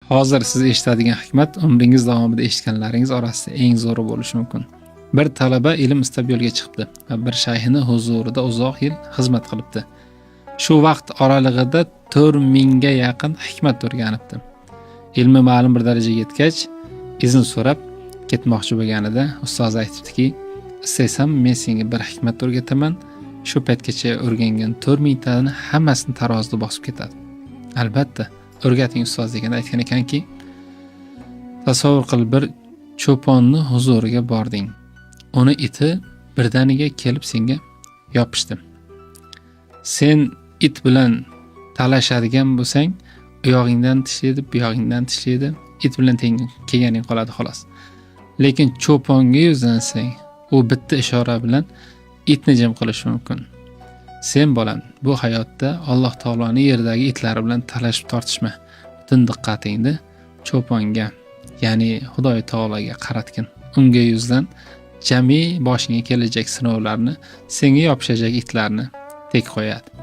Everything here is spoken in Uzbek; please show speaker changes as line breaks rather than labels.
Hozir siz eshitadigan hikmat umringiz davomida eshitganlaringiz orasida eng zo'ri bo'lishi mumkin. Bir talaba ilm istab yo'lga chiqibdi va bir shayxini huzurida uzoq yil xizmat qilibdi. Shu vaqt oralig'ida 4000 ga yaqin hikmat o'rganibdi. Ilmi ma'lum bir darajaga yetgach, izn so'rab ketmoqchi bo'lganida ustozi aytibdiki, "Istaysan, men senga bir hikmat o'rgataman. Shu paytgacha o'rgangan 4000 tani hammasini tarozida bosib ketadi." "Albatta, o'rgating, ustoz", deganda aytgan ekanki, "Tasavvur qil, bir cho'ponni huzuriga bording. Uni iti birdaniga kelib senga yopishdi. Sen it bilan talashadigan bo'lsang, u yog'ingdan tishlaydi, bu yog'ingdan tishlaydi, it bilan teng kelganing qoladi, xolos. Lekin cho'ponga yuzlansang, u bitta ishora bilan itni jim qilishi mumkin. Sen, bolam, bu hayotda Alloh taoloni yerdagi itlari bilan talashib tortishma. Butun diqqatingni cho'ponga, ya'ni Xudoy taologa qaratgin. Unga yuzlan, jami boshingga kelajak sinovlarni, senga yopishajak itlarni tek qo'yadi."